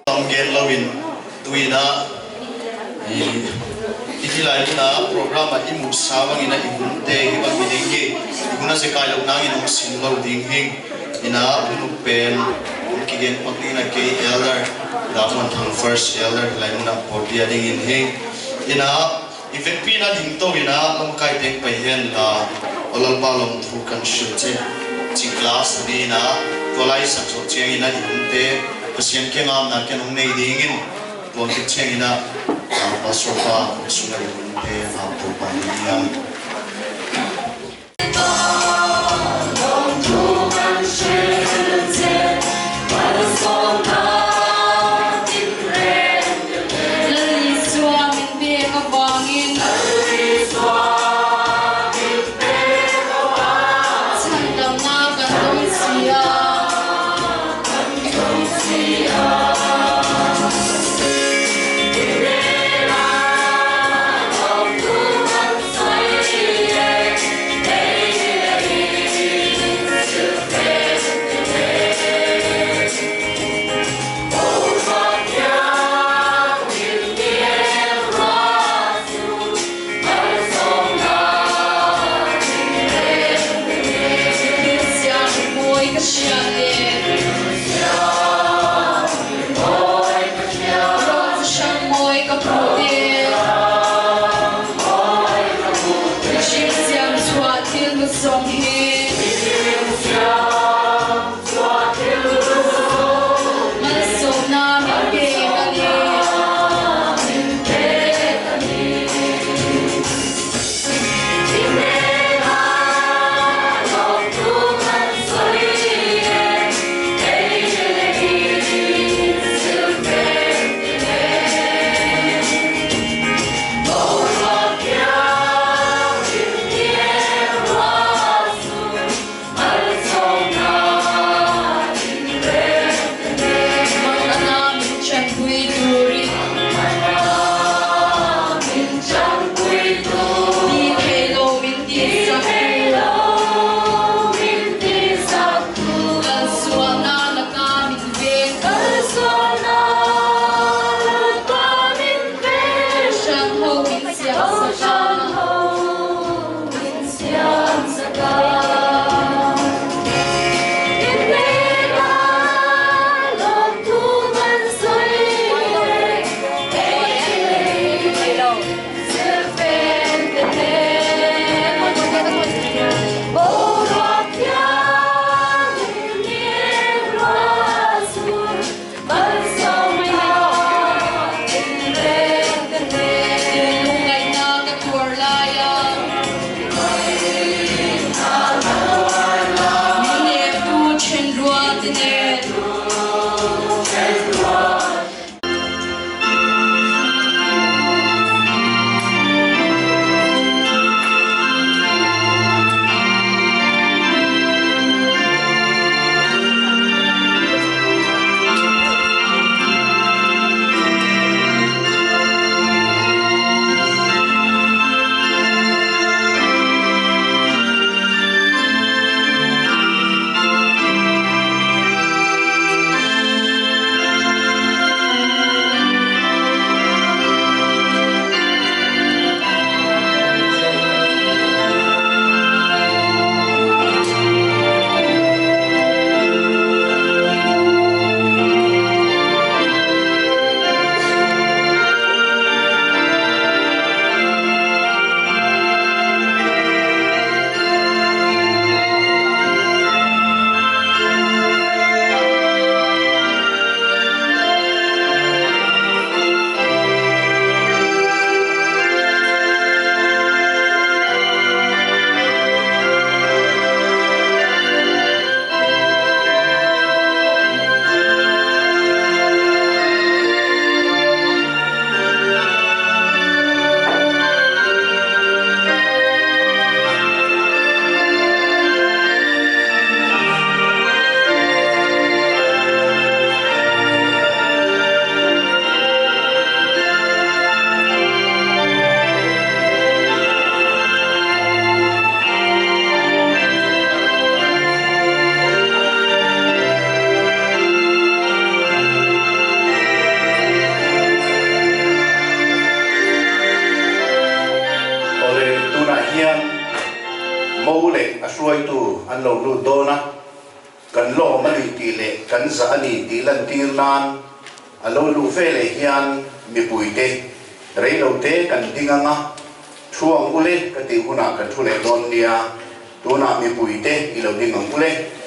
Tam gen loin tuina i i tilai huna program a i mu sa wangina i hun te hi bang mi ding hi i huna ze kai lo nang in ong sim lo ding hing ina unuk pen ki gen pakni na ke elder Damon Thang first elder hilai huna portia ding in hing ina event pi na ding to ina lamkai teng pai hen la olal pa lom thu kan shil che chi class ni na tolai sak so chiang ina i hun te Pasian ke ngam na ke nong nei ding in tuan ke chiang ina pastor pa sunga i hun te ngam tu pa ni yang. Lal Isua min pek avangin. Chhandamna kan dawng si a. Thil siang mawi ka hria nen. Rawn hrang mawi ka hmuh te. Mihring siam chhuah thil nu zawng hi. Malsawmna min pek a ni. Mangana min chanpui turin. Ti thei lo min tihsak tu. Kal sualna laka min veng. Hran ho min siam sak a. Lungngaihna ka tuar lai a. Min nemtu ṭhenrual te nen. tih leh kan zah a ni tih lantir nan a lo luh ve leh hian mipuite reilote kan ding ang a, thu ang ule ka tih hunah kan thu leh dawn nia, tunah mipuite i lo ding ang ule. Mipuite i thu ang ule.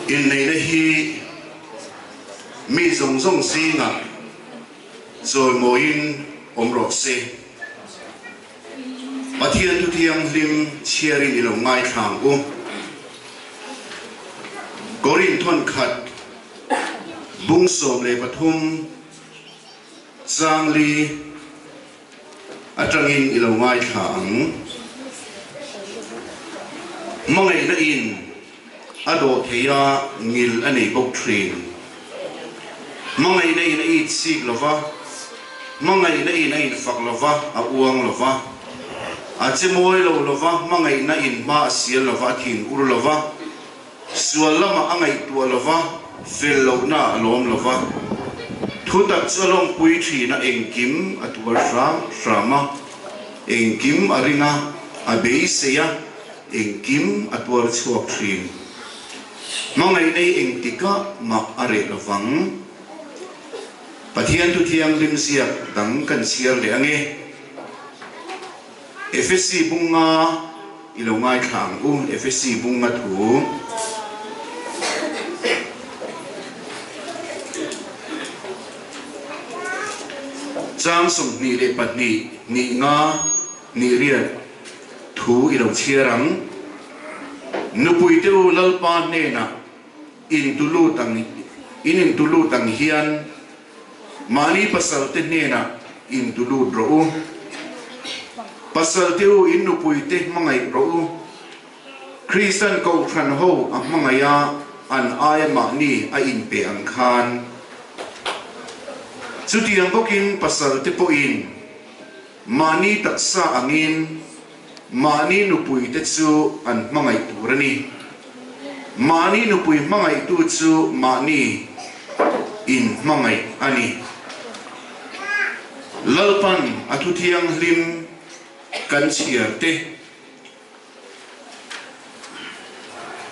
Inneihna hi mi zawng zawng zingah chawimawiin awm rawh se. Pathian thu thianghlim chhiarin i lo ngaithla ang u. Korin thawnkhat bung 13 changli Atangin i lo ngaithla ang. Hmangaihna in a dawh thei a, ngil a nei bawk thin. Hmangaihna in a it sik lo va, hmangaihna in a infak lo va, a uang lo va, a che mawi lo lo va, hmangaihna in hma a sial lo va, a thin ur lo va, Sual lamah a ngaihtuah lo va, fel lohna a lawm lo va. Thutak chu a lawmpui thin a, engkim a tuar hram hram a, engkim a ring a, a beisei a, engkim a tuar chhuak thin. Hmangaihna hi engtikah mah a reh lo vang. Pathian thu thianghlim ziak dang kan chhiar leh ange. Efesi bunga i lo ngaithla ang u, Efesi bunga thu. Chang 22, hnih nga, hnih riat thu i lo chhiar ang. Nupui te u Lalpa hnenah intulut ang, in intulut ang hian Mahni pasalte hnenah intulut rawh u. Pasalte u, in nupuite hmangaih rawh u. Kristan Kohhran ho a hmangaih a, an aia mahni a inpe ang khan. Chutiang bawkin pasalte pawhin mahni taksa angin mahni nupuite chu an hmangaih tur a ni. Mahni nupui hmangaihtu chu mahni in hmangaih a ni. Lalpan a thu thianghlim kan chhiar te,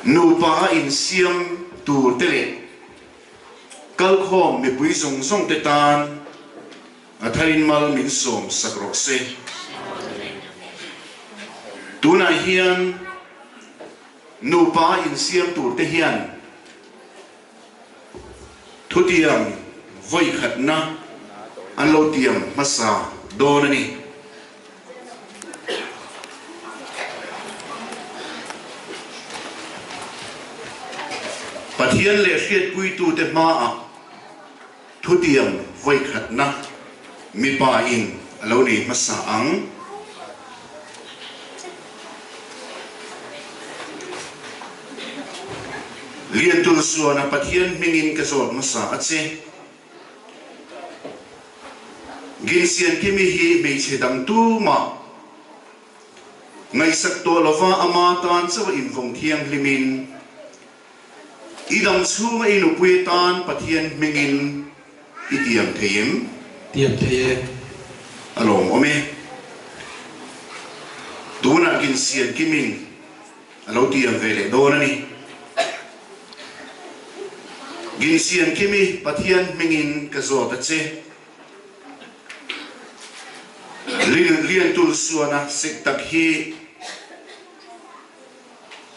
nupa a insiam tur te leh kalkhawm mipui zawng zawng te tan A tharin mal min sawm sak rawh se. Tunah hian nupa insiam tur te hian thutiam vawi khatna an lo tiam hmasa dawn a ni. Pathian leh hriatpuitute hmaah Thutiang vawikhatna mipa in a lo nei hmasa ang. Liantul suana Pathian hmingin ka zawt hmasa a che. Ginsiankimi hi hmeichhe dang tumah ngaihsak tawh lova ama tan chauh a invawng thianghlimin I dam chhunga i nupui atan Pathian hmingin i tiam thei em? Tiam thei e. A lawmawm e. Tunah ginsian kimin a lo tiam ve leh dawn a ni. Ginsian kimi Pathian hmingin ka zawt a che. Liantul suana sek tak hi.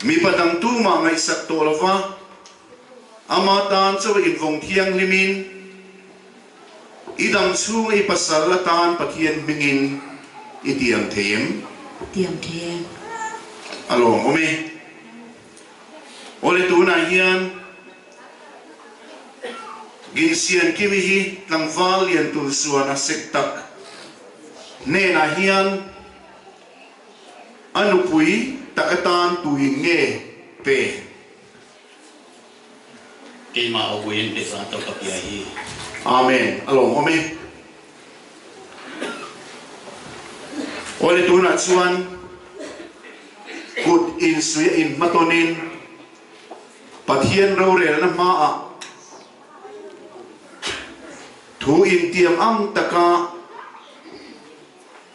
Mipa dang tumah ngaihsak tawh lova, ama tan chauh invawng thianghlimin, i dam chhunga i pasal atan Pathian hmingin i tiam thei em? Tiam thei e. A lawmawm e. Awle tunah hian Ginsian Kimi hi tlangval lian tur suan a sek tak hnenah hian a nupui tak atan tuin nge pe? Keimah Owen pe za to ka pia hi. Amen. A lawmawm e. Awle tunah chuan kut insuih a inhmatawnin Pathian rorelna hmaah thu intiam ang taka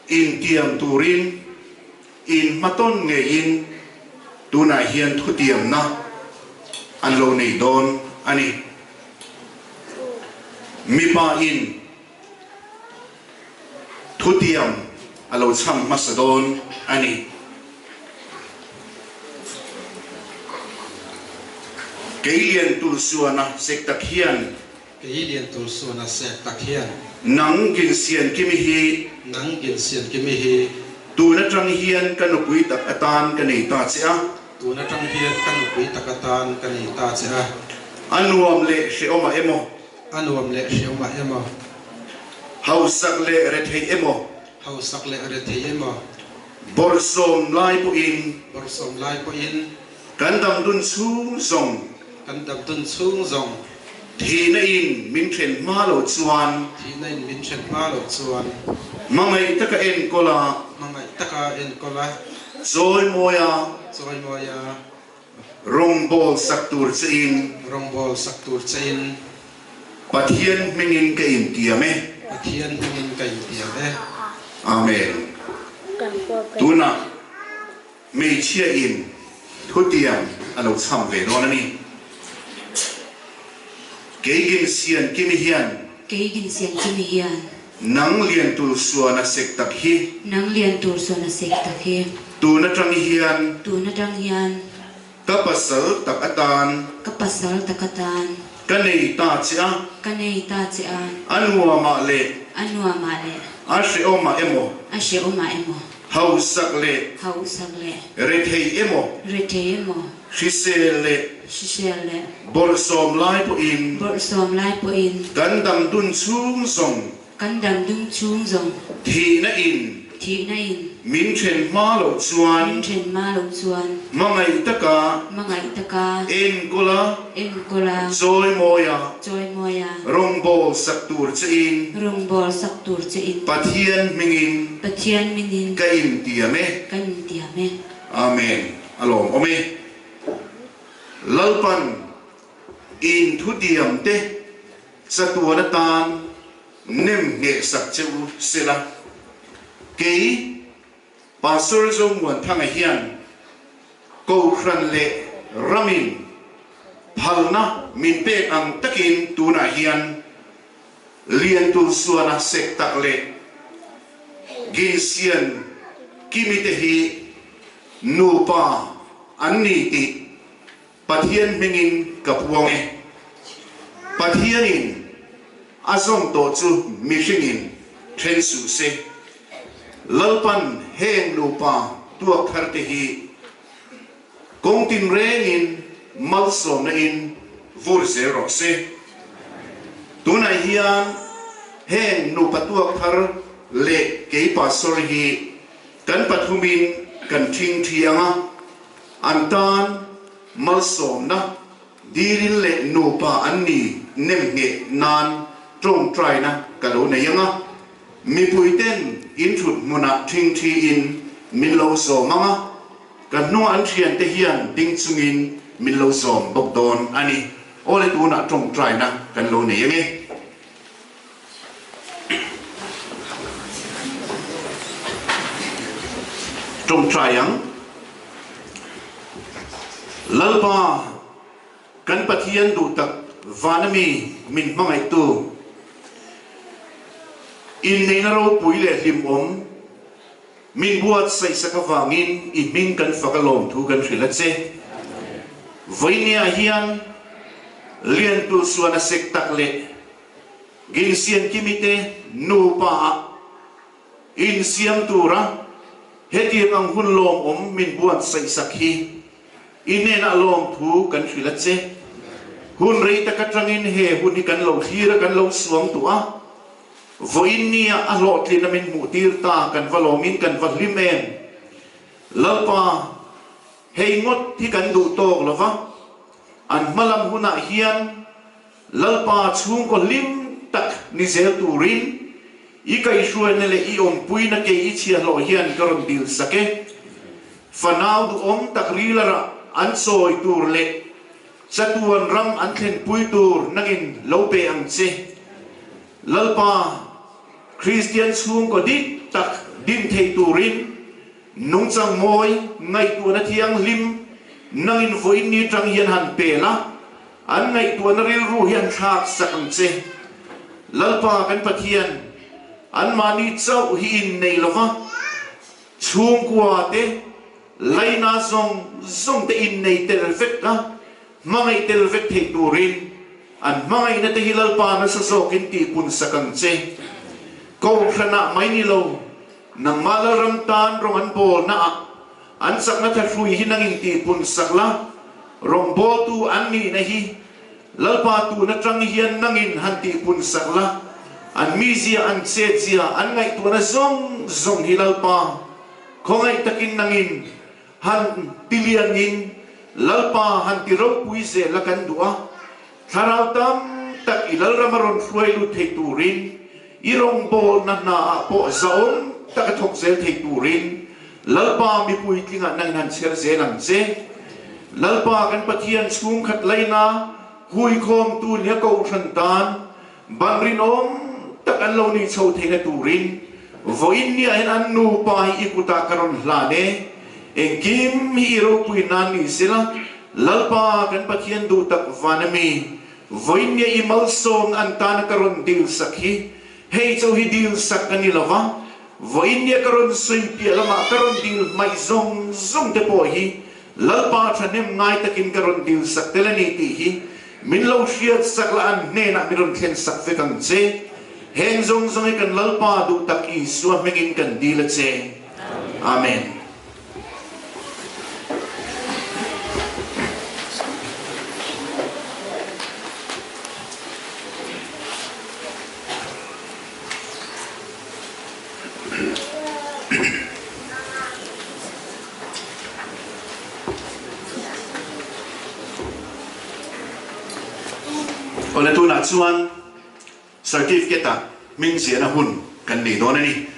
Intiam turin inhmatawn ngeiin tunah hian thutiamna an lo nei dawn a ni. Mipa in thutiam a lo chham hmasa dawn a ni. Kei lian tur suana sek tak hian. Kei lian tur suan a sek tak hian. Nang Ginsian Kimi hi. Nang Ginsian Kimi hi. Tun atang hian ka nupui tak atan ka nei ta che a. Tun atang hian ka nupui tak atan ka nei ta che a. A nuam leh hrehawmah emaw. A nuam leh hrehawmah emaw. Hausak leh retheih emaw. Hausak leh retheih emaw. Bawrhsawm lai pawhin. Bawrhsawm lai pawhin. Kan damdun chhung zawng. Kan damdun chhung zawng. Thihna in min then hma loh chuan. Thihna in min then hma loh chuan. Hmangaih taka enkawl a. Hmangaih taka enkawl a. Chawimawi a. Chawimawi a. Rawngbâwl sak tur che in. Rawngbâwl sak tur che in. Pathian hmingin ka intiam e. Pathian hmingin ka intiam e. Amen. Tunah. Hmeichhia in thutiam a lo chham ve dawn a ni. Kei Ginsian Kimi hian. Kei Ginsian Kimi hian. Nang lian tur suan a sek tak hi. Nang lian tur suan a sek tak hi. Tun atang hian. Tun atang hian. Ka pasal tak atan. Ka pasal tak atan. Ka nei ta che a. Ka nei ta che a. A nuamah leh. A nuamah leh. A hrehawmah emaw. A hrehawmah emaw. Hausak leh. Hausak leh. Rethei emaw. Rethei emaw. Hrisel leh. Hrisel leh. Bawrhsawm lai pawhin. Bawrhsawm lai pawhin. Kan dam dun chhung zawng. Kan dam dung chhung zawng. Thihna in. Thihna in. Min then hma loh chuan. Min then hma loh chuan. Hmangaih taka. Hmangaih taka. Enkawl a. Enkawl a. Chawimawi a. Chawimawi a. Rawngbâwl sak tur che in. Rawngbâwl sak tur che in. Pathian hmingin. Pathian hmingin. Ka intiam e. Ka intiam e. Amen. A lawmawm e. Lalpan in thutiam te Chatuan atan nem ngheh sak che u sela, kei Pastor Zomuanthanga hian Kohhran leh ramin phalna min pek ang takin tunah hian Liantulsuana sek tak leh Ginsian Kimi te hi nupa an ni tih Pathian hmingin ka puang e. Pathianin a zawm tawh chu mihringin then suh se. Lalpan heng nupa tuak thar te hi kawng tinrengin malsawmna in vur zel rawh se. Tunah hian heng nupa tuak thar leh kei pastor hi kan pathumin kan thing thi ang a. An tan malsawmna dilin leh nupa an ni nemngheh nan tawngtaina ka lo nei ang a, mipuiten inthut hmunah thingthiin min lo zawm ang a, ka hnungah an thiante hian ding chungin min lo zawm bawk dawn a ni. Awle tunah tawngtaina kan lo nei ang e. Tawngtai ang. Lalpa, kan Pathian duh tak vana mi min hmangaihtu, inneihna ropui leh hlimawm min buatsaihsak avangin i hming kan fak a lawmthu kan hrilh a che. Vawinia hian Liantu suan a sek tak leh Ginsian Kimi te nupa ah insiam tura hetiang ang hun lawmawm min buatsaihsak hi. I hnenah lawmthu kan hrilh a che. Hun rei tak atangin he hun hi kan lo thlir a, kan lo suang duh a. Vawiin nia a hlawhtlin a min hmuh tir ta, kan va lawmin kan va hlim em? Lalpa, hei ngawt hi kan duh tawk lo va, an hmalam hunah hian Lalpa chhungkaw hlim tak ni zel turin i kaihhruaina leh i awmpuina kei i chhiahhlawh hian ka rawn dil sak e. Fanau duhawm tak rilarah an sawi tur leh chatuan ram an thlenpui tur nangin lo pe ang che. Lalpa, Kristian chhungkaw dik tak din thei turin nungchang mawi ngaihtuahna thianghlim nangin vawiin ni tang hian han pe la, An ngaihtuahna rilru hi an thlak sak ang che. Lalpa kan Pathian, anmahni chauh hi innei lova, chhungkua te, laina zawng zawng te innei tel vek a, hmangaih tel vek theih turin an hmangaihna te hi Lalpa nasa zawkin tihpun sak ang che. Kohhranah mai ni lo, nangmah Lalram tan rawng an bawlnaah An chakna thahrui hi nangin tihpun sak la, rawngbawltu an nihna hi Lalpa tun atang hian nangin han tihpun sak la, an mizia, an chetzia, an ngaihtuahna zawng zawng hi Lalpa khawngaih takin nangin han tilianin Lalpa han ti ropui zel la kan duh a, thlarau tam tak i Lalram a rawn hruai lut thei turin I rawngbawlna hnaah pawh zahawm taka thawk zel thei turin Lalpa mipui tlingah nangin han chher zel ang che. Lalpa kan Pathian chhungkhat laina huikhawmtu nia kohhran tan ban rinawm tak an lo nih chho theihna turin vawiin niah hian an nupa hi i kutah ka rawn hlan e. Engkim hi i ropui nan ni sela, Lalpa kan Pathian duh tak van a mi Vawiin nge i malsawmna an tana ka rawn dil sak hi? Hei chu hi dil sak a ni lo va, vawiin nge ka rawn sawi piah lamah ka rawn dil hmaih zawng zawng te pawh hi Lalpa thahnem ngai takin ka rawn dil sak tel a ni tih hi min lo hriat sak la an hnenah min rawn thlen sak vek ang che. Heng zawng zawng hi kan Lalpa duh tak Isua hmingin kan dil a che. Amen. Awle tunah chuan Certificate-a hming ziahna hun kan nei dawn a ni.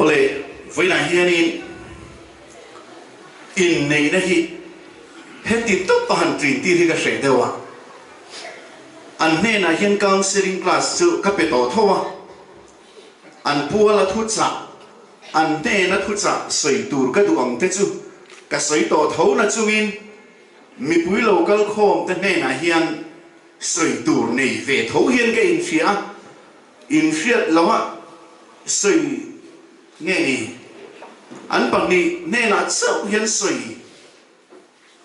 Awle, vawiinah hianin inneihna hi heti tawp a han ṭin tir hi ka hreh deuh a. An hnenah hian counselling class chu ka pe tawh tho a, an puala thuchah, an hnena thuchah sawi tur ka duh ang te chu ka sawi tawh tho na chungin mipui lo kal khawm te hnenah hian sawi tur nei ve tho hian ka inhria a, inhriat loha sawi nge ni? An pahnih hnenah chauh hian sawi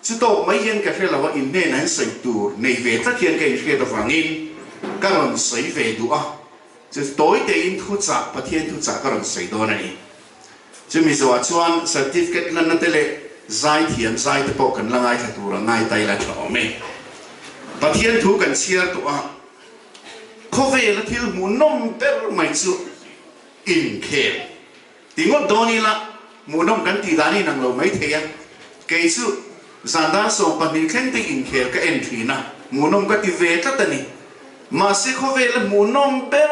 chu tawk mai hian ka hre lo a, in hnenah hian sawi tur nei ve tlat hian ka inhriat avangin ka rawn sawi ve duh a, chu tawi tein thuchah, Pathian thuchah ka rawn sawi dawn a ni. Chumi zawhah chuan certificate lanna te leh zaithiam zai te pawh kan la ngaithla tur a ngai ta ila tha awm e. Pathian thu kan chhiar tawh a, khawvela thil hmuhnawm ber mai chu inkhel ti ngawt dawn ila hmuhnawm kan tih dan in ang lo mai thei a. Kei chu zan dar 12 thleng te inkhel ka en thin a, hmuhnawm ka ti ve tlat a ni. Mahse khawvela hmuhnawm ber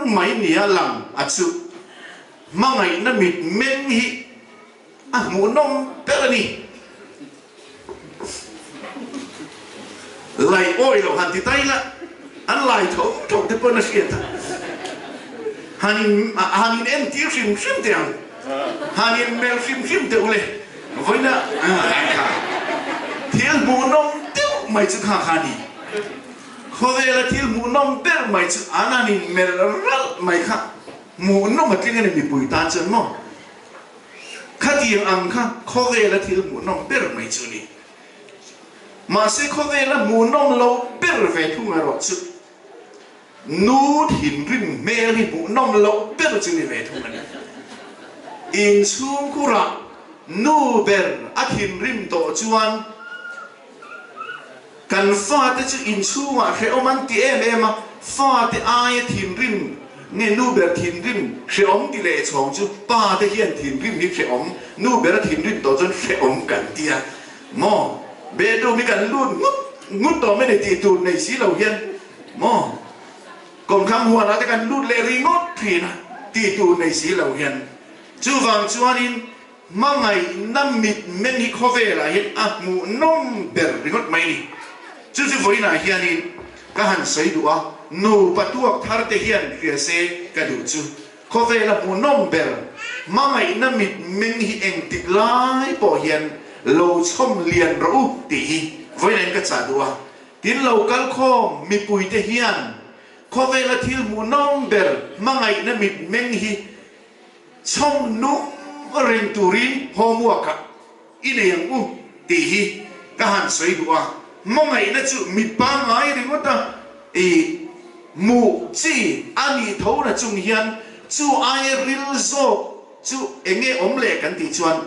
mai nia lang a chu. Hmangaihna mit meng hi a hmuhnawm ber a ni. Lai awi lo han ti ta ila, an lai tho tho te pawn a hriat a. Han in han in entir hrim hrim teh ang. Han in melh hrim hrim teh ule. Vawiina kha thil hmuhnawm deuh mai chu kha kha a ni. Khawvela thil hmuhnawm ber mai chu an han in melh ralh mai kha. Hmuhnawm a tling a ni mipui tan chuan maw? Khatiang ang kha khawvela thil hmuhnawm ber mai chu a ni. Mahse khawvela hmuhnawm lo ber ve thung erawh chu nu thinrim hmel hi hmuhnawm loh ber chu ni ve thung a ni. Inchhungkhurah nu ber a thinrim tawh chuan Kan fate chu inchhungah hrehawm an ti em em a, fate aia thinrim nge nu ber thinrim hrehawm ti leh chhawng chu pa te hian thinrim hi hrehawm, nu bera thinrim tawh chuan hrehawm kan ti a maw? Bedroom hi kan lut ngut ngut tawh mai ni tih tur nei si lo hian maw? Kawmthlang huanah te kan lut leh ringawt thin a tih tur nei si lo hian. Chuvang chuanin Hmangaihna mit men hi khawvelah hian a hmuhnawm ber ringawt mai ni. Chu chu vawiinah hianin ka han sawi duh a, nupa tuak thar te hian hria se ka duh chu. Khawvela hmuhnawm ber hmangaihna mit meng hi engtik lai pawh hian lo chhawm lian rawh u tih hi vawiinah hian ka chah duh a. Tin lo kal khawm mipuite hian khawvela thil hmuhnawm ber hmangaihna mit meng hi Chhawm nung reng turin homework-ah i nei ang u tih hi ka han sawi duh a, hmangaihna chu mit pangngai ringawt a i hmuh chi a nih tho na chung hian chu aia ril zawk chu eng nge awm leh kan tih chuan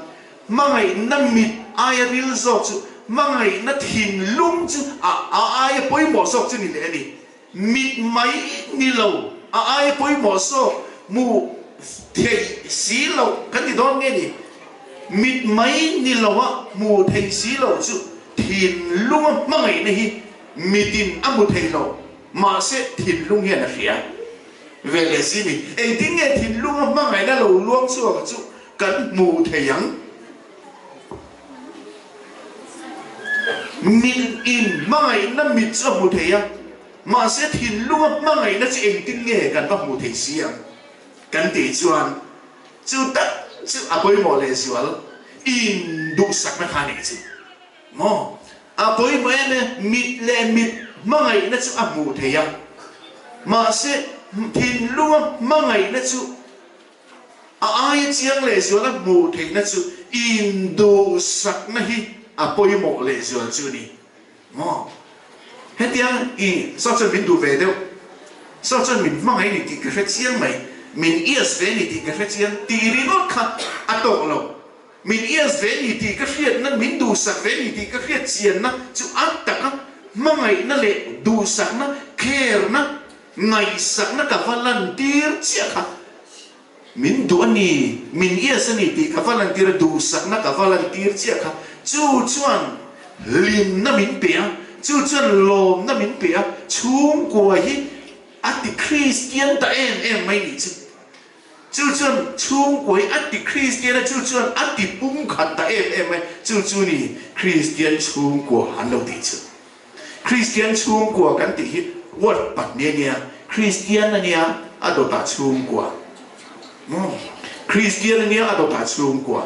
hmangaihna mit aia ril zawk chu hmangaihna thinlung chu a aia pawimawh zawk chu ni leh a ni. Mit mai ni lo, a aia pawimawh zawk hmuh theih si loh kan ti dawn nge ni? Mit mai ni lo a hmuh theih si loh chu thinlunga hmangaihna hi mitin a hmu thei lo, mahse thinlung hian a hria ve leh si ni. Engtin nge thinlunga hmangaihna lo luang chhuak chu kan hmuh thei ang? Mit in hmangaihna mit chu a hmu thei a, mahse thinlunga hmangaihna chu engtin nge kan va hmuh thei si ang kan tih chuan chu tak chu a pawimawh lehzual in duhsakna kha a nih chu maw? A pawimawh em e, mit leh mit hmangaihna chu a hmuh thei a, mahse thinlunga hmangaihna chu A aia chiang lehzual a hmuh theihna chu induhsakna hi a pawimawh lehzual chu a ni maw? Hetiang i saw chuan min duh ve deuh, saw chuan min hmangaih a ni tih ka hre chiang mai, min ias ve a ni tih ka hre chiang tih ringawt kha a tawk lo. Min ias ve a ni tih ka hriatna, min duhsak ve a ni tih ka hriat chianna chu a taka hmangaihna leh duhsakna, care-na, Ngaihsakna ka va lantir chiah kha min duh a ni, min ias a ni tih ka va lantir a, duhsakna ka va lantir chiah kha chu chuan hlimna min pe a, chu chuan lawmna min pe a, chhungkua hi a ti Kristian ta em em mai nih chu. Chu chuan chhungkawi a ti Kristian a, chu chuan a ti pumkhat ta em em mai. Chu chu ni Kristian chhungkua an lo tih chu. Kristian chhungkua kan tih hi word pahnih a nia, Kristian a nia a dawtah chhungkua. Maw? Kristian a nia a dawtah chhungkua.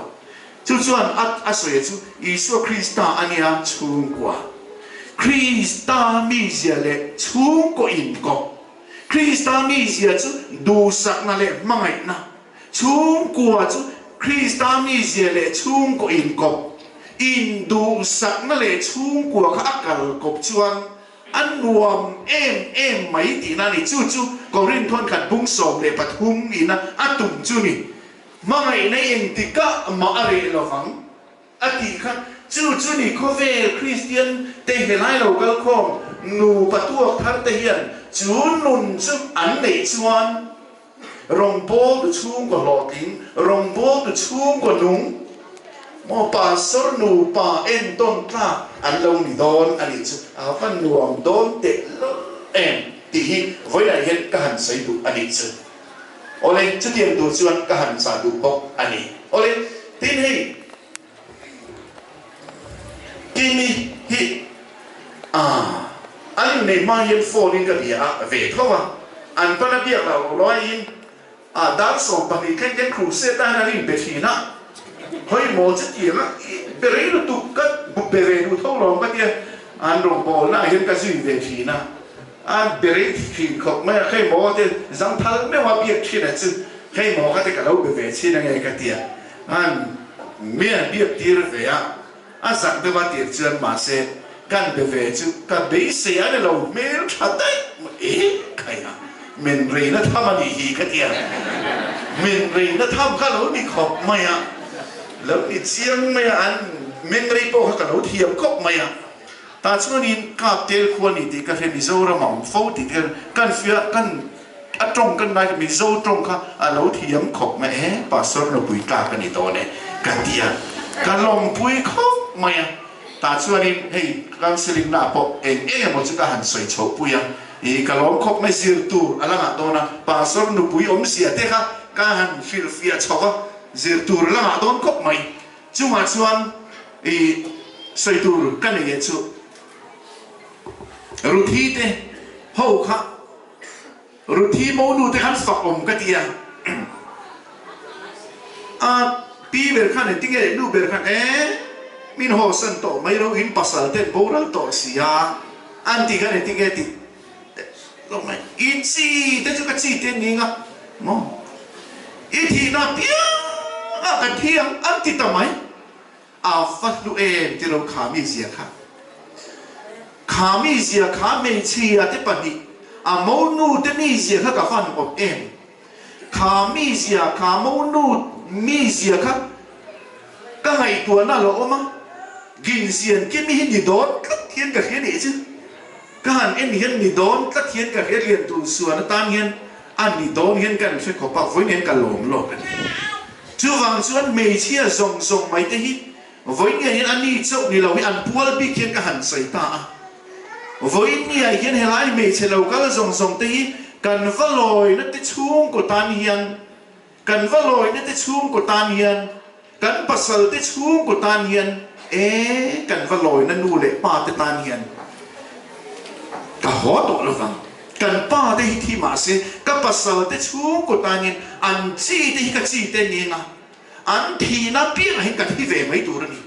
Chu chuan a a sawi chu Isua Krista a nia chhungkua. Krista mizia leh chhungkaw inkawp. Krista mizia chu duhsakna leh hmangaihna, chhungkua chu Krista mizia leh chhungkaw inkawp, induhsakna leh chhungkua kha a kal kawp chuan a nuam em em mai tihna a ni. Chu chu Korinth thawnkhat bung 13 ina a tum chu ni. Hmangaihna engtikah mah a reh lovang. A tih kha, Chu chu ni khawvel Kristian te helai lo kal khawm nupa tuak thar te hian chu nun chu an neih chuan rawngbawltu chhungkaw hlawhtling, rawngbawltu chhungkaw nung maw pastor nupa entawn tlak an lo ni dawn a nih chu a va nuam dawn teh lul em tih hi vawiinah hian ka han sawi duh a nih chu. Awle, chutiang tur chuan ka han chah duh bawk a ni. Awle, tin hei Kimi hi a an inneih hma hian phone in ka bia a ve tho a, an pana biak loh laiin a dar 12 thleng hian crusade ah hian an inbe thin a, hawi maw chutiang a i be rei lutuk ka be ve duh tho lawm ka tia an rawngbawlna ah hian ka zui ve thin a. A berei thin khawp mai a, hei maw te zangthal meuh a biak thin a chu, hei maw kha te ka lo be ve chhin ange ka ti a, an mi an biak tir ve a, a zak deuh a tir chuan mahse kan be ve chu ka beisei a ni lo hmel tha daih mai e khai a, min reina tham a nih hi ka ti a, min reina tham kha lo ni khawp mai a, lo ni chiang mai a, an mengrei pawh kha ka lo thiam khawp mai a. Tah chuanin kap tel khua ni tih ka hre Mizoram a awm fo tih te kan fiah kan a tawng kan ngai Mizo tawng kha a lo thiam khawp mai e Pastor nupui tlak a ni dawn e ka ti a ka lawmpui khawp mai a tah chuanin hei counselling na ah pawh eng eng emaw chu ka han sawi chhoh pui a ih ka lawm khawp mai zir tur a la ngah dawn a Pastor nupui awmzia te kha ka han hrilhfiah chhoh a zir tur a la ngah dawn khawp mai. Chungah chuan i sawi tur ka nei e chu. Ruthi te ho kha Ruthi monu te khan fak awm ka ti a. A pi ber khan engtin nge nu ber khan e min haw san tawh mai ro in pasal ten boral tawh si a an tih khan engtin nge tih lo mai. I chi te chu ka chi te ning a maw? I thihna piang a ka thi ang an ti ta mai. A va hlu em ti ro kha mi zia kha. Kha mi zia kha hmeichhia te pahnih a monu te mi zia kha ka van awp em. Kha mi zia kha monu mi zia kha ka ngaihtuahna lo awm a, ginzian kimi hi ni dawn tlat hian ka hria nih chu. Ka han en hian ni dawn tlat hian ka hria lian tur suan atan hian a ni dawn hian ka inhre khawp a, vawiin hian ka lawm lawk a ni. Chuvang chuan hmeichhia zawng zawng mai te hi vawiin nge hian a ni chauh ni lo hi an pual bik hian ka han sawi ta a. Vawiin nge hian helai hmeichhe lo kal zawng zawng te hi kan va lawina te chhungkaw tan hian kan va lawina te chhungkaw tan hian kan pasal te chhungkaw tan hian e kan va lawina nu leh pa te tan hian ka haw tawh lo vang. Kan pa te hi thi mah se ka pasal te chhungkaw tan hian an chi te hi ka chi te ning a, an thihna piangah hian ka thi ve mai tur a ni.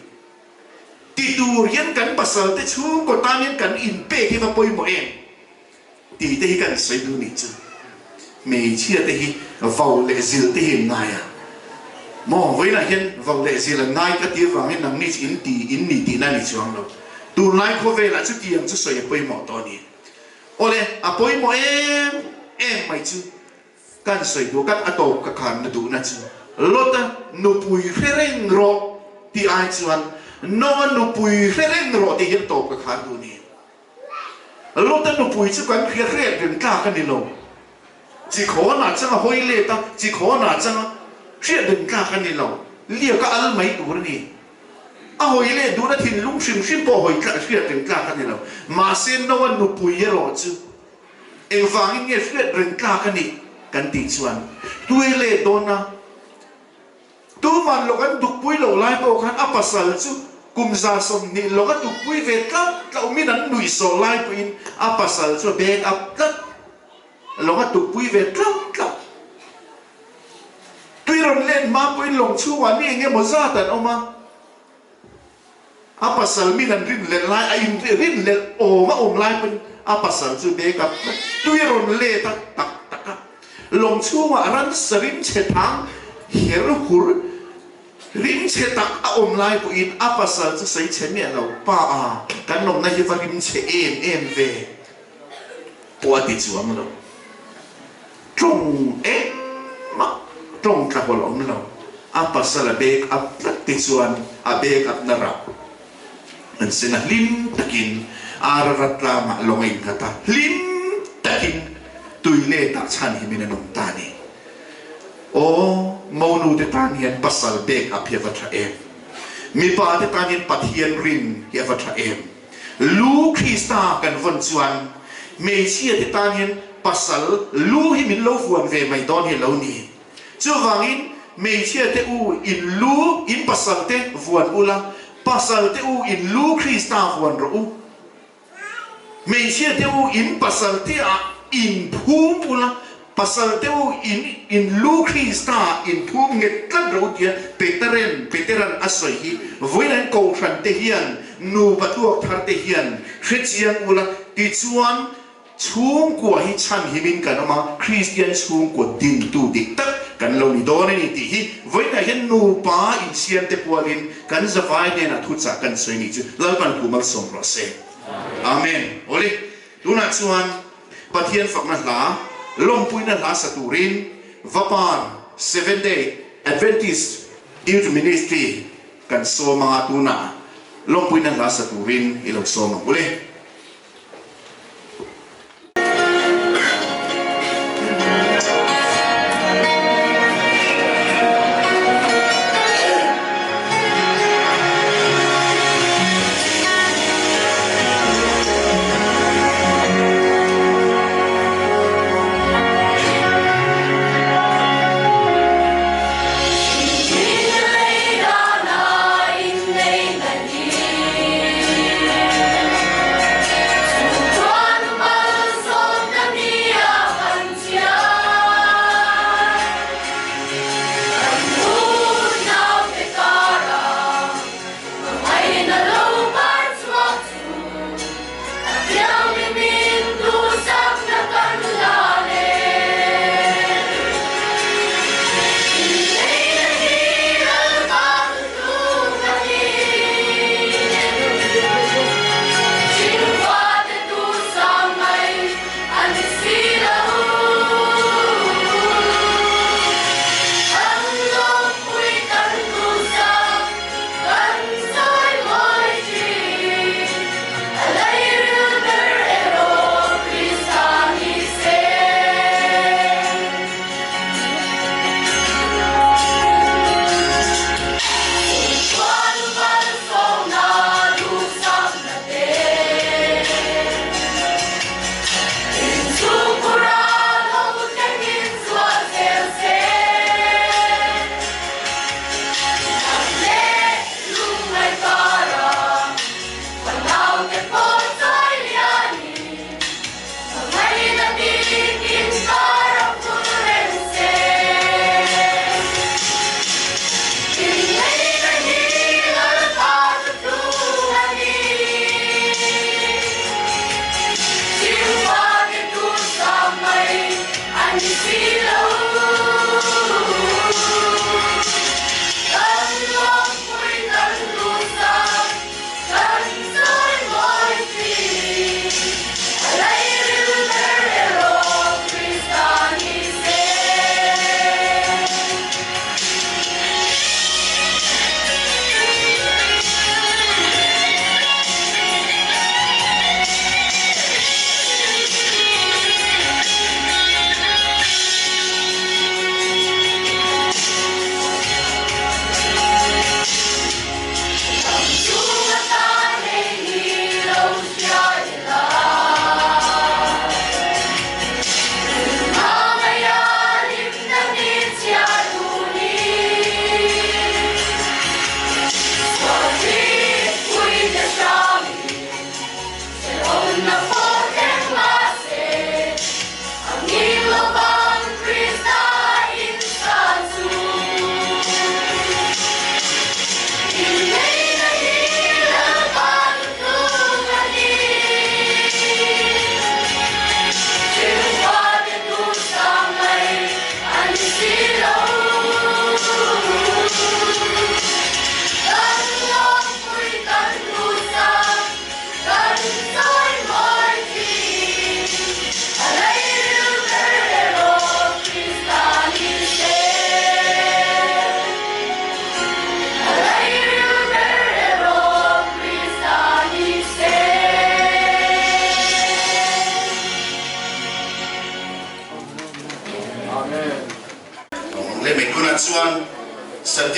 Ti tur hian kan pasal te chhungkaw tan hian kan inpek hi va pawimawh em? Tih te hi kan sawi duh nih chu. Hmeichhia te hi vau leh zil te hi an ngai a. Maw vawiinah hian vau leh zil an ngai ka ti avangin nangni chu in ti in ni tihna a ni chuang lo. Tunlai khawvelah chutiang chu sawi a pawimawh tawh a ni. Awle, a pawimawh em em mai chu kan sawi duh kan a tawp ka khan na duhna chu Lota nupui hre reng rawh tih ai chuan Noa nupui hre reng rawh tih hian tawp ka khan duh ni. Lota nupui chu kan hria hriat reng tlak a ni lo. Chi khawnah changa hawi let a, chi khawnah changa hriat reng tlak a ni lo. Liak a al mai tur a ni. A hawi let duhna thinlung hrim hrim pawh hawi tlak hriat reng tlak a ni lo. Mahse Noa nupui erawh chu engvangin nge hriat reng tlak a nih? kan tih chuan tui leh dawn a. Tuman lawk an dukpui loh lai pawh khan a pasal chu kum 120 lawk a dukpui ve tlat tlat awmin an nuihsawh lai pawhin a pasal chu a beng up tlat lawk a dukpui ve tlat tlat. Tui rawn len hma pawhin lawng chhungah mi eng emaw zat an awm a. A pasal min an rinhlelh lai, a in rinhlelh awm a awm lai pawhin a pasal chu bag up tui a rawn let a tak tak a. Lawng chhungah ransa rimchhe thang her hur rimchhe tak a awm lai pawhin a pasal chu sawi chhe miah lo, Pa a, kan awmna hi va rimchhe em em ve pawh a ti chuang lo. Tawng engmah tawng tlahawlh awm lo, a pasal a bag up tlat te chuan a bag up na rah an sen a, hlim takin Ararat tlangah lawng a innghat a, hlim takin tui letah chhan himin an awm ta a ni. Aw, monu te tan hian pasal bag up hi a va tha em? Mipa te tan hian Pathian rin hi a va tha em? Lu Krista kan vawn chuan hmeichhia te tan hian pasal lu hi min lo vuan ve mai dawn hi lo ni. Chuvangin hmeichhia te u in lu in pasal te vuan ula, pasal te u in lu Krista vuan rawh u. Hmeichhia te u in pasal te ah in phum ula, pasal te u in in lu Krista in phum nghet tlat ro tia Peteren Peteran a sawi hi vawiin kohhran te hian nupa tuak thar te hian hrechiang ula tichuan chhungkua hi chhan himin kan awm a, Kristian chhungkua dintu dik tak kan lo ni dawn a ni tih hi vawiinah hian nupa insiam te pualin kan zavai hnenah thuchah kan sawi nih chu Lalpan thu malsawm rawh se. Amen. Awle, tunah chuan Pathian fakna hla, lawmpuina hla sa turin Vapar Seventh Day Adventist Youth Ministry kan sawm anga tunah lawmpuina hla sa turin i lo sawm ang ule.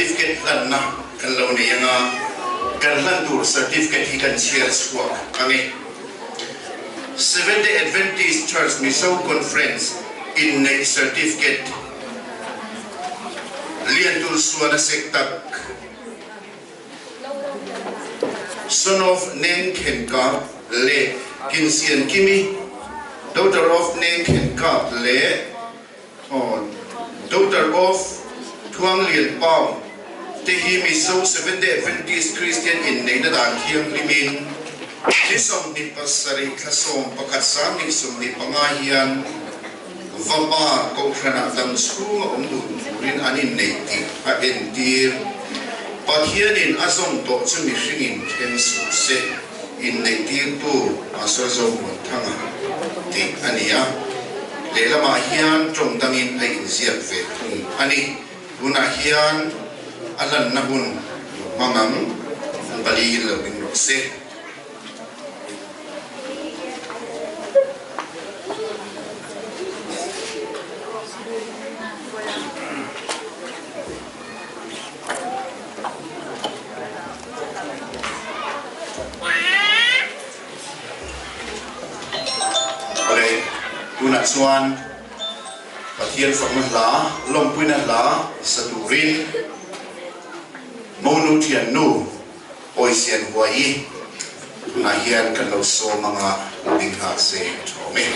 Certificate hlanna kan lo nei anga, kan hlan tur Certificate hi kan chhiar chhuak ang e. Seventh Day Adventist Church Mizo Conference inneih Certificate Liantul Suana Sektak Son of Neng Khen Kap leh Kinsian Kimi, Daughter of Neng Khen Kap leh Daughter of Thuang Lian Pau te hi Mizo Seventh-day Adventist Kristian inneihna dan thianghlimin ni 27 thla 11 2025 hian Vapa Kohhranah dam chhunga awm duh turin an inneih tih a entir. Pathianin a zawm tawh chu mihringin then suh se, inneihtirtu Pastor Zomuanthanga tih a ni a. Lehlamah hian tawng dangin a inziak ve thung a ni. Tunah hian a lanna hun lo hmang ang, an paliin lo ding rawh se. Awle, tunah chuan Pathian fakna hla, lawmpuina hla sa turin Monu thiannu Awisian Huai tunah hian kan lo sawm anga ding nghal se a tha awm e.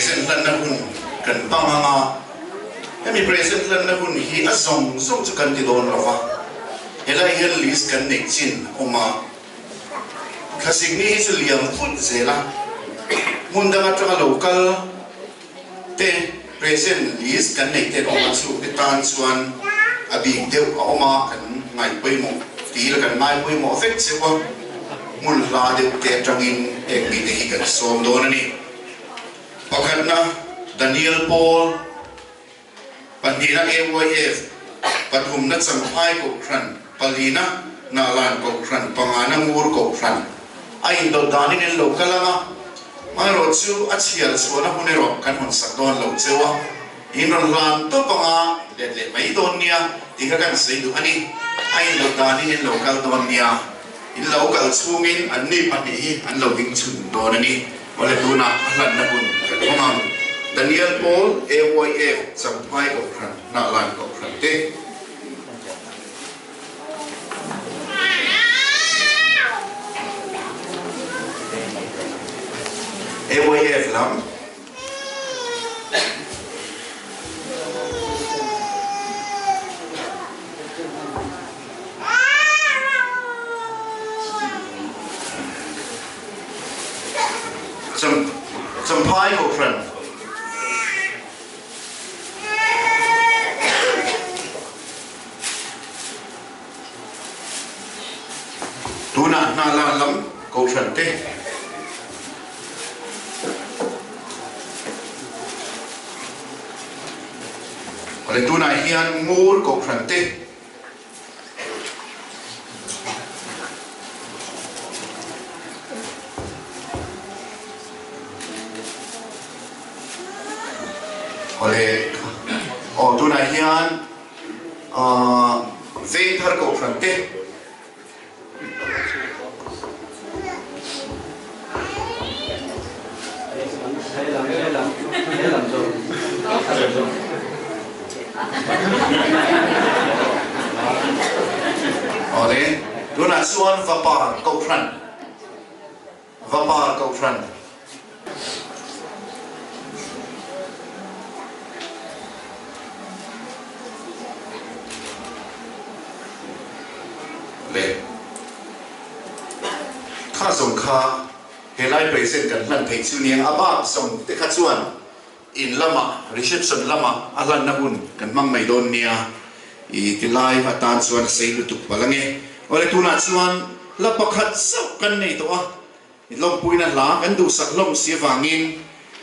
Present hlanna hun kan hmang ang a, hemi present hlanna hun hi a zawng zawng chu kan ti dawn lo va, helai hian list kan neih chin a awm a, thlasik ni hi chu liam vut zel a, hmun dang atanga lo kal te present list kan neih te an awm a, chungte tan chuan a bik deuh a awm a, kan ngaih pawimawh ti ila kan ngai pawimawh vek cheu a, hmun hla deuh te atangin heng mite hi kan sawm dawn a ni. Pakhatna Daniel Paul, pahnihna AYF, pathumna Champhai Kohhran, palina Hnahlan Kohhran, pangana Ngur Kohhran. A indawt danin in lo kal ang a, amaherawh chu a chhiar chhuahna hun erawh kan hawn sak dawn lo cheu a, in rawn hlan tawp ang a, let leh mai dawn nia tih kha kan sawi duh a ni. A indawt danin in lo kal dawn nia, in lo kal chhungin anni pahnih hi an lo ding chhun dawn a ni. Awle tunah a hlanna hun kan hmang ang. Daniel Paul, AYF, Champhai Kohhran, Hnahlan Kohhran te. AYF lam. Champhai Kohhran. Tunah Hnahlan lam Kohhran te. Awle tunah hian Ngur Kohhran te. Awle aw tunah hian ahh Vengthar Kohhran te Awle, tunah chuan Vapar Kohhran, Vapar Kohhran. Le kha zawng kha helai present kan hlan theih chu nia, a bak zawng te kha chuan in lamah reception lamah a hlanna hun kan hmang mai dawn nia i ti lai atan chuan a sei lutuk palh ange. Awle tunah chuan hla pakhat zauh kan nei tawh a. I lawmpuina hla kan duhsak hlawm si avangin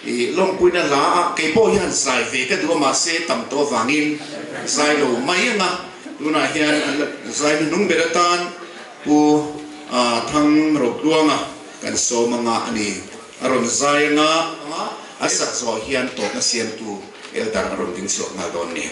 i lawmpuina hla ah kei pawh hian zai ve ka duh a mahse tam tawh avangin zai lo mai ang a, tunah hian zai hnuhnung ber atan Pu Thang Rotluanga kan sawm anga a ni. A rawn zai anga a sak zawh hian tawpna siamtu Elder a rawn ding chhuak nghal dawn ni.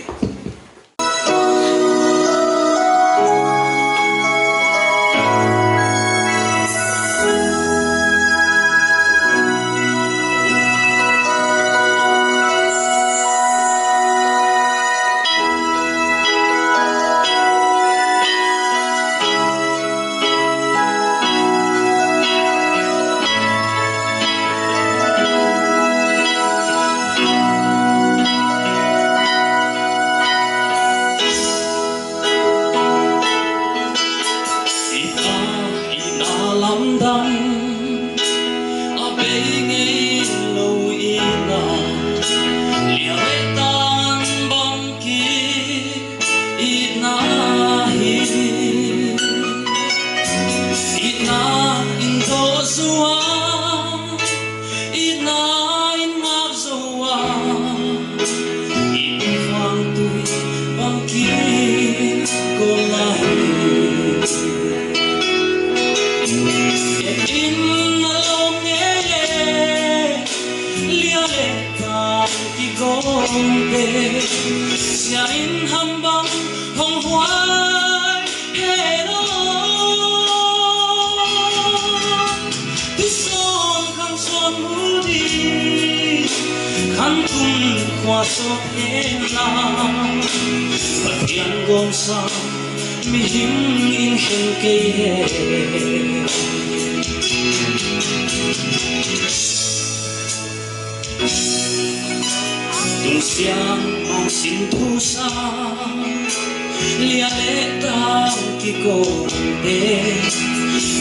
I pa i na lam dang a bei ngei lo i na lia leh tan bang ki i na hi i na in do zua i na in ngak zua i vang tui bang ki ko la hi in lom nge lia le tan ki gong te sia in ham bang hong huai he lo tu son khang son mu di khang tum khua so he la Pathian gom sa mi him in hen kei he. Chiang mang sin thu sa lia le tang ki kong te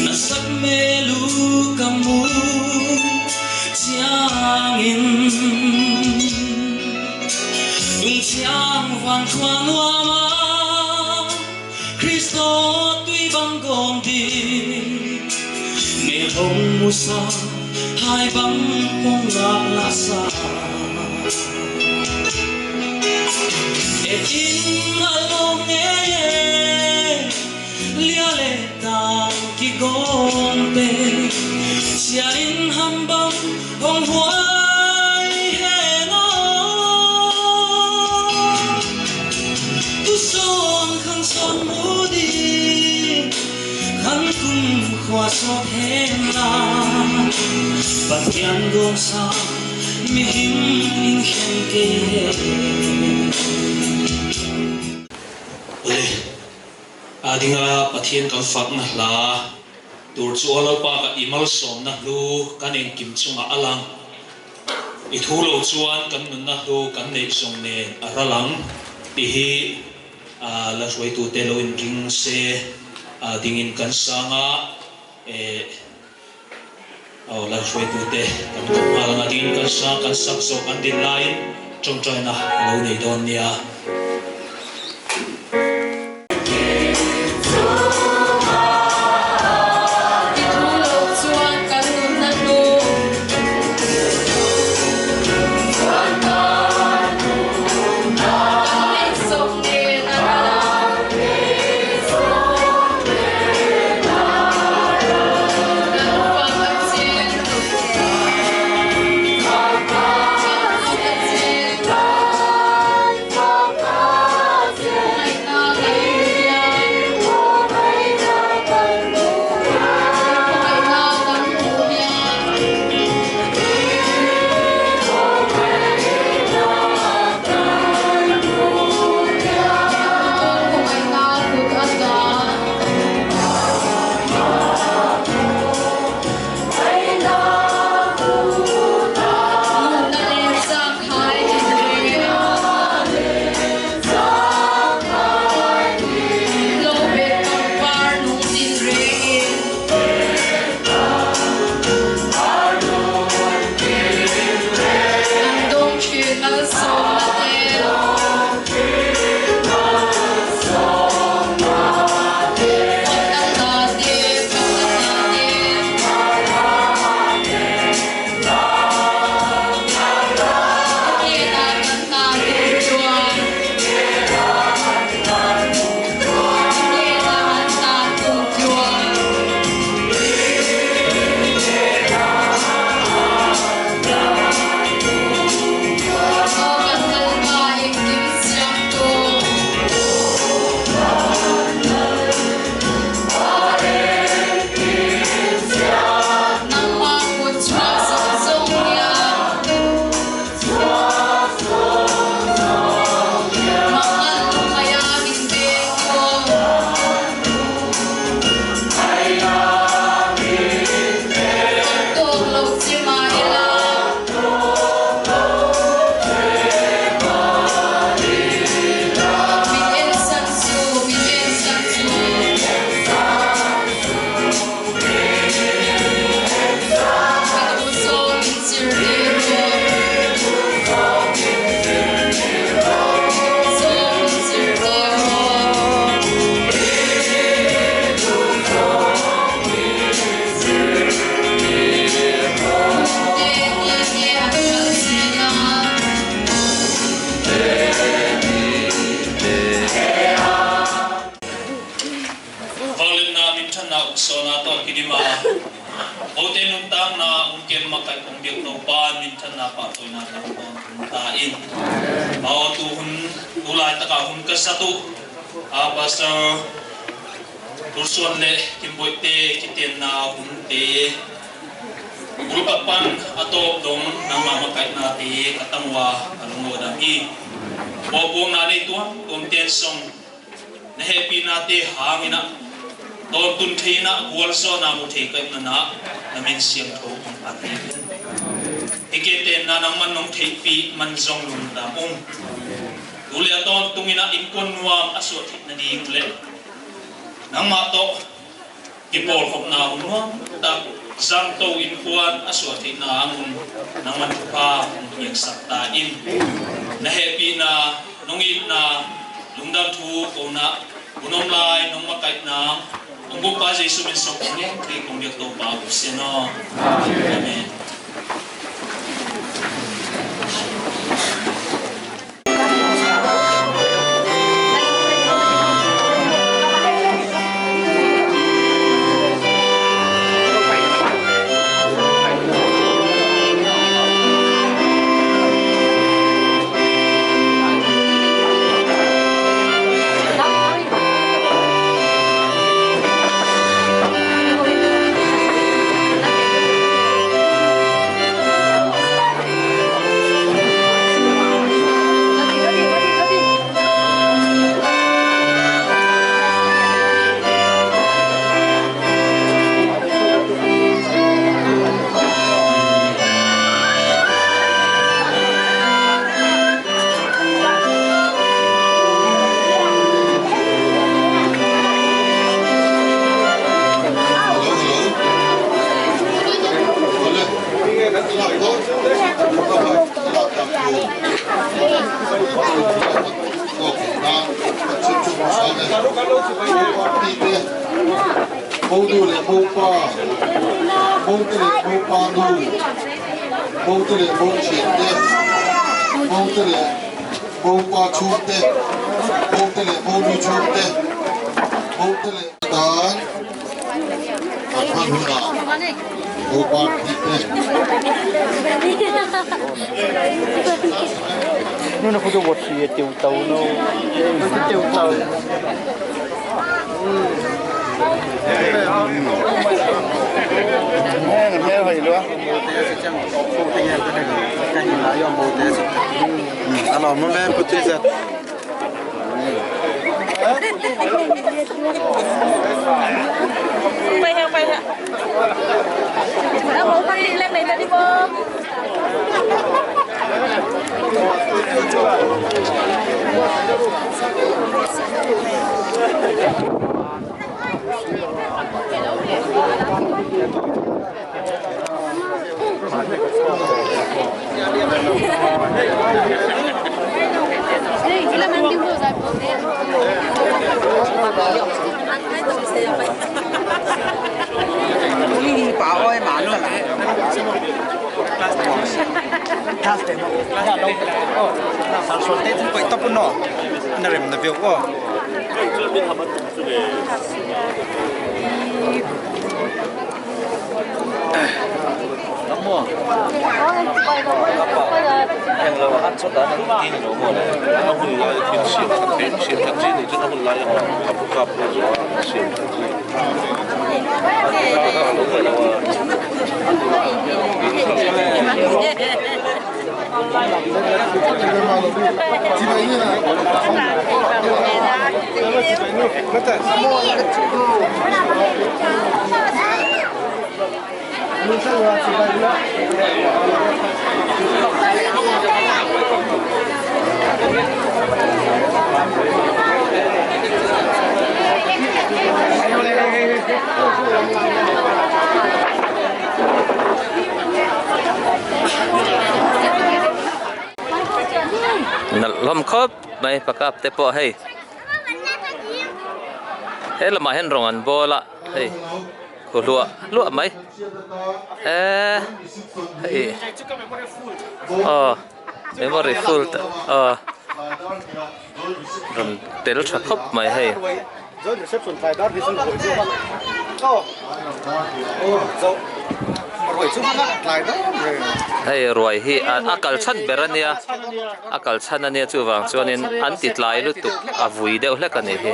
na sak me lu ka mu chiang in tung chiang van khua nuama Kristo tui bang gom di me hong mu sa hai bang hong ngak la sa E in along e lia le tang ki gom te sia in ham bang hong huai he no tu son khang son mu di khăn kum khoa so hen la Pathian gom sa mi him in khen ke Ole adinga Pathian kan fak na hla tur chu lalpa ka imal som na hlu kan eng kim chunga alang i thu lo chuan kan nun na hlu kan nei song nen aralang ti hi a la hruai tu te lo in ring se a dingin kan sanga e aw la hruai tu te kan ko alanga ding kan sa kan sak zo kan din lain chong choi na lo nei don nia. I thu lo chuan kan nun na hlu kan nei zawk nen a ralang kan fak a che kan fak a che Khawngaihna kan hmu hian Khawngaihna kan hmu hian Khawngaihna kut a dah. Nunna leh zangkhai tinreng. Lo bet pangpar nung tinrengin. An dawng thin malsawmna te. Fakna hla te, fakna hla te. A hnenah kan hna tur chuan. A hnenah an hna tur chuan. Aw kan Lalpa engkim siamtu. Nangmah kut chhuak zawng zawng hian. Mangan lungaia min veng aw. Kan tawk lo che mah ila. Min en san chu, min en san chu. Ka duh zawng min zirtir rawh. Zawng min zirtir rawh. Te ni te an kal zel a. Vanglen na min than na ukso na to kidima Ote nun tang na ungkem makai kong biak no pan min than na pa toy na tang ton thun ta in Pao tu hun tu lai taka hun ka satu a pastor Tursuan le kimboi te kiten na hun te Ulpapan atop dong nang mamakai na te katangwa kalungo dam i Popong na nei tuam tom ten song na happy na te hangina ton tun theina gwal so na mu thei kai na na namen siam tho ang ati. Ike te na nang man nong thei pi man zong lung dam ung tu le aton tungina in kon nuam asu thit na ding le nang ma to ki pol khop na un nuam ta zang to in kuan asu thit na angun nang man pa yak sak ta in na happy na nong it na lungdam thu ko na unom lai nong ma kai na ong bu pa Jesu min sok nge kri kong yak to pa bu se no. Amen. Lom khop mai pakap te po hei he lama hen rong an bola hei khu lua lua mai e hei oh memory full ta oh ron tel tha khop mai hei hei ruai hi a kal chan ber ania a kal chan ania chu wang chuanin an ti tlai lutuk a vui deuh hlek ani hi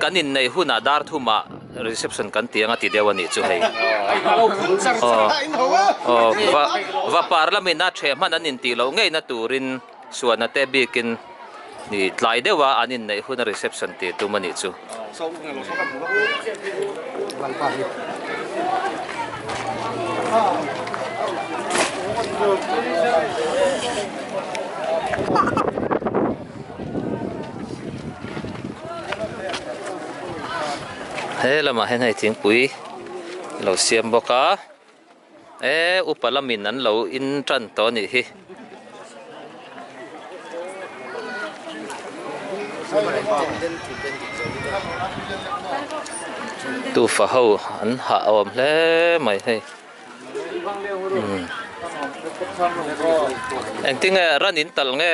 kan in nei huna dar thuma reception kan tianga ti deuh ani chu hei oh va va parliament a the man an in ti lo ngei na turin suana te bikin ni tlai deuha an in nei huna reception ti tum ani chu. He lamah hian hei thingpui lo siam bawk a e upa lamin an lo in tan tawh a nih hi. Tufa ho an hah awm hle mai hei. Engtinge ran in tal nge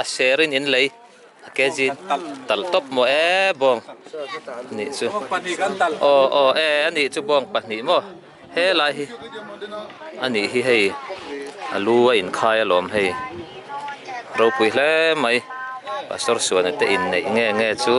a ser in in lei a kg tal tawp maw e bawng nih chu aw aw e a nih chu bawng pahnih maw helai hi a nih hi hei a lu a inkhai alawm hei ropui hle mai pastor suana te inneih nge nge chu.